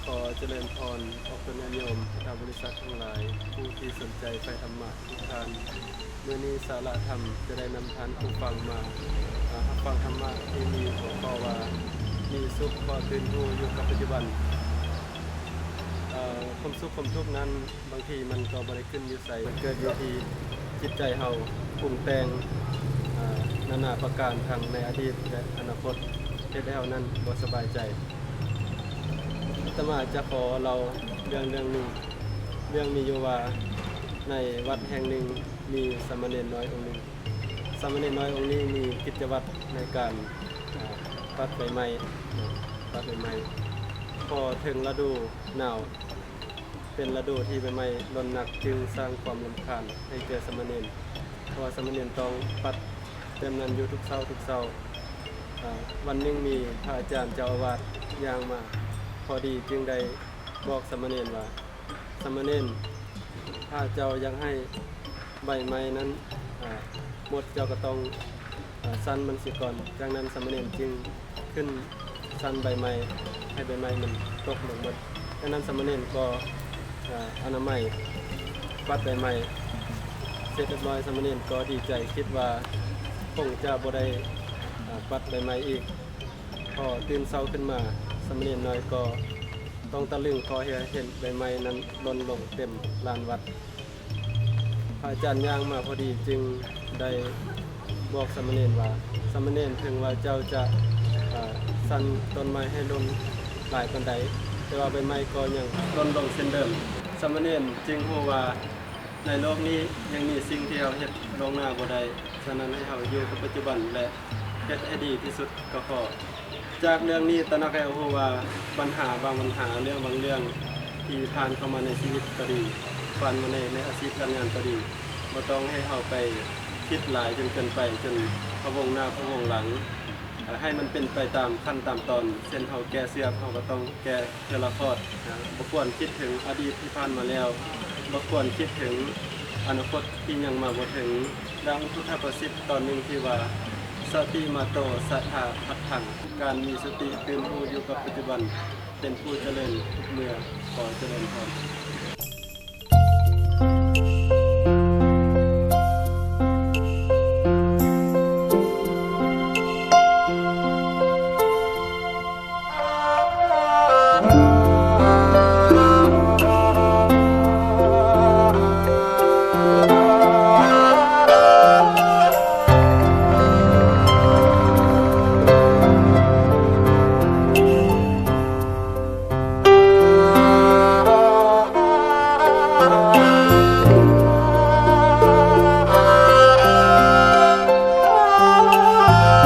ຂໍຈະເລີນພອນອອກຕົນຍາດໂຍມ ພຸດທະບໍລິສັດທັງຫຼາຍ ຜູ້ທີ່ສົນໃຈໃຝ່ທຳມະທຸກທ່ານ. ມື້ນີ້ສາລະທຳຈະໄດ້ນຳທ່ານຜູ້ຟັງມາ ເອີ່ ຮັບຟັງທຳມະທີ່ມີຫົວຂໍ້ວ່າ ມີສຸກເພາະຕື່ນຮູ້ຢູ່ກັບປັດຈຸບັນ. ເອີ່ ຄວາມສຸກຄວາມທຸກນັ້ນ ບາງທີມັນກໍບໍ່ໄດ້ຂຶ້ນຢູ່ໃສ, ມັນເກີດຢູ່ທີ່ຈິດໃຈເຮົາປຸງແຕ່ງ ເອີ່ ນານາປະການທັງໃນອະດີດ ແລະ ອະນາຄົດ ເຮັດໃຫ້ເຮົານັ້ນບໍ່ສະບາຍໃຈ. ອາດຕະມາຈະຂໍເລົ່າເລື່ອງເລື່ອງໜຶ່ງ. ເລື່ອງມີຢູ່ວ່າ ໃນວັດແຫ່ງໜຶ່ງມີສາມະເນນນ້ອຍອົງໜຶ່ງ. ສາມະເນນນ້ອຍອົງນີ້ມີກິດຈະວັດໃນການ ເອີ່ ປັດໃບໄມ້ເນາະ, ປັດໃບໄມ້. ພໍເຖິງລະດູໜາວ ເປັນລະດູທີ່ໃບໄມ້ຫຼົ່ນໜັກ ຈຶ່ງສ້າງຄວາມລຳຄານໃຫ້ແກ່ສາມະເນນ, ເພາະວ່າສາມະເນນຕ້ອງປັດແບບນັ້ນຢູ່ທຸກເຊົ້າທຸກເຊົ້າ. ເອີ່ ວັນໜຶ່ງມີພະອາຈານເຈົ້າອາວາດຍ່າງມາພໍດີ ຈຶ່ງໄດ້ບອກສາມະເນນວ່າ ສາມະເນນ, ຖ້າເຈົ້າຢາກໃຫ້ໃບໄມ້ນັ້ນ ເອີ່ ໝົດ ເຈົ້າກໍຕ້ອງ ເອີ່ ສັ່ນມັນເສຍກ່ອນ. ຈາກນັ້ນສາມະເນນຈຶ່ງຂຶ້ນສັ່ນໃບໄມ້ ໃຫ້ໃບໄມ້ມັນຕົກລົງໝົດ. ຈາກນັ້ນສາມະເນນກໍ ເອີ່ ອະນາໄມປັດໃບໄມ້ເສັດຮຽບຮ້ອຍ. ສາມະເນນກໍດີໃຈ ຄິດວ່າຄົງຈະບໍ່ໄດ້ ເອີ່ ປັດໃບໄມ້ອີກ. ພໍຕື່ນເຊົ້າຂຶ້ນມາ ສາມະເນນນ້ອຍກໍຕ້ອງຕະລຶງ ເພາະເຫັນໃບໄມ້ນັ້ນຫຼົ່ນລົງເຕັມລານວັດ. ພະອາຈານຍ່າງມາພໍດີ ຈຶ່ງໄດ້ບອກສາມະເນນວ່າ ສາມະເນ, ເຖິງວ່າເຈົ້າຈະ ເອີ່ ສັ່ນຕົ້ນໄມ້ໃຫ້ຫຼົ່ນຫຼາຍປານໃດ, ແຕ່ວ່າໃບໄມ້ກໍຍັງຫຼົ່ນລົງເຊັ່ນເດີມ. ສາມະເນນຈຶ່ງຮູ້ວ່າໃນໂລກນີ້ຍັງມີສິ່ງທີ່ເຮົາເຮັດລ່ວງໜ້າບໍ່ໄດ້, ສະນັ້ນໃຫ້ເຮົາຢູ່ກັບປັດຈຸບັນ ແລະ ເຮັດໃຫ້ດີທີ່ສຸດກໍພໍ. ຈາກເລື່ອງນີ້ຕະໜັກໃຫ້ເຮົາຮູ້ວ່າ ບັນຫາບາງບັນຫາ ເລື່ອງບາງເລື່ອງທີ່ຜ່ານເຂົ້າມາໃນຊີວິດກໍດີ, ຜ່ານມາໃນ ໃນອາຊີບການງານກໍດີ, ບໍ່ຕ້ອງໃຫ້ເຮົາໄປຄິດຫຼາຍຈົນເກີນໄປ ຈົນພະວົງໜ້າພະວົງຫຼັງ. ໃຫ້ມັນເປັນໄປຕາມຂັ້ນຕາມຕອນ, ເຊັ່ນເຮົາແກະເຊືອກ ເຮົາກໍຕ້ອງແກະເທື່ອລະຂອດ. ບໍ່ຄວນຄິດເຖິງອະດີດທີ່ຜ່ານມາແລ້ວ, ບໍ່ຄວນຄິດເຖິງອະນາຄົດທີ່ຍັງມາບໍ່ເຖິງ. ດັ່ງພຸດທະພາສິດຕອນໜຶ່ງທີ່ວ່າ ສະຕິມາໂຕ ສະຖາພັດຖັງ, ການມີສະຕິຕື່ນຮູ້ຢູ່ກັບປັດຈຸບັນ ເປັນຜູ້ຈະເລີນທຸກເມື່ອ. ຂໍຈະເລີນພອນ.